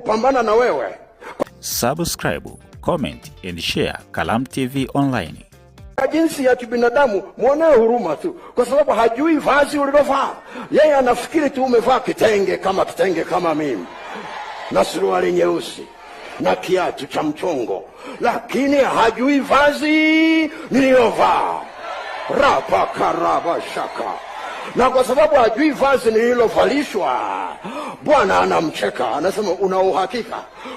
Kupambana na wewe. Subscribe, comment and share Kalamu TV Online. Kwa jinsi ya kibinadamu mwonee huruma tu, kwa sababu hajui vazi ulilovaa. Yeye anafikiri tu umevaa kitenge kama kitenge kama mimi na suruali nyeusi na kiatu cha mchongo, lakini hajui vazi niliyovaa rapa karaba shaka. Na kwa sababu hajui vazi nililovalishwa, Bwana anamcheka, anasema una uhakika?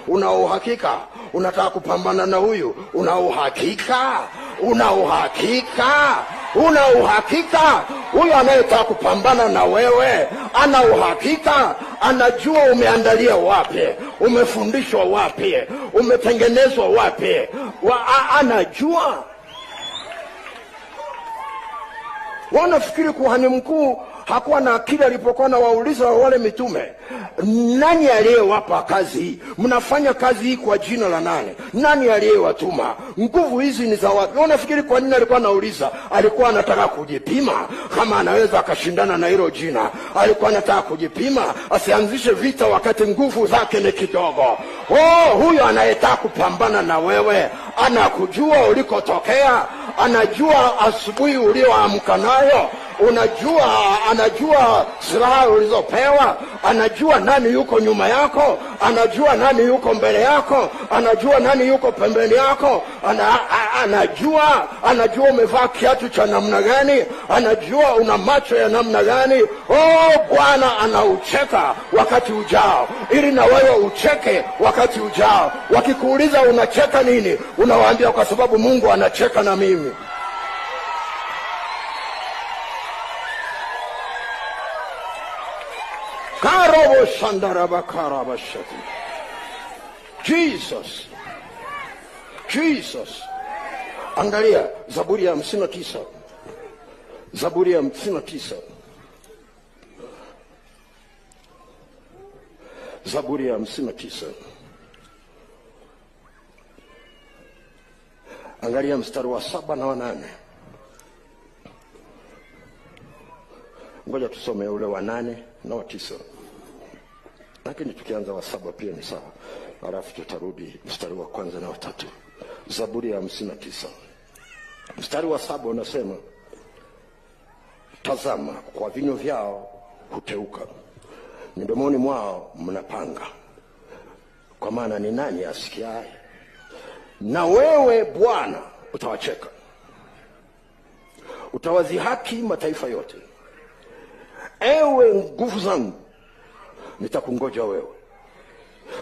Una uhakika unataka kupambana na huyu? Una uhakika? Una uhakika? Una uhakika? Huyu anayetaka kupambana na wewe ana uhakika, anajua umeandalia wapi, umefundishwa wapi, umetengenezwa wapi, anajua. Wanafikiri kuhani mkuu hakuwa na akili alipokuwa anawauliza wale mitume, nani aliyewapa kazi hii? Mnafanya kazi hii kwa jina la nani? Nani aliyewatuma? Nguvu hizi ni za wapi? Wanafikiri kwa nini alikuwa anauliza? Alikuwa anataka kujipima kama anaweza akashindana na hilo jina. Alikuwa anataka kujipima asianzishe vita wakati nguvu zake ni kidogo. Oh, huyo anayetaka kupambana na wewe anakujua ulikotokea, anajua asubuhi ulioamka nayo, unajua, anajua silaha ulizopewa, anajua nani yuko nyuma yako, anajua nani yuko mbele yako, anajua nani yuko pembeni yako, anajua umevaa kiatu cha namna gani, anajua una macho ya namna gani. Oh, Bwana anaucheka wakati ujao, ili na wewe ucheke wakati ujao. Wakikuuliza unacheka nini, unawaambia kwa sababu Mungu anacheka na mimi. Karobo shandaraba karaba shati. Jesus. Jesus. Angalia Zaburi ya 59. Zaburi ya 59. Zaburi ya 59. Angalia mstari wa 7 na wa 8. Ngoja tusome ule wa 8 na wa 9. Lakini tukianza wa 7 pia ni sawa. Halafu tutarudi mstari wa kwanza na wa 3. Zaburi ya 59. Mstari wa 7 unasema, tazama kwa vinywa vyao huteuka, midomoni mwao mnapanga, kwa maana ni nani asikiaye? Na wewe Bwana utawacheka, utawadhihaki mataifa yote. Ewe nguvu zangu, nitakungoja wewe.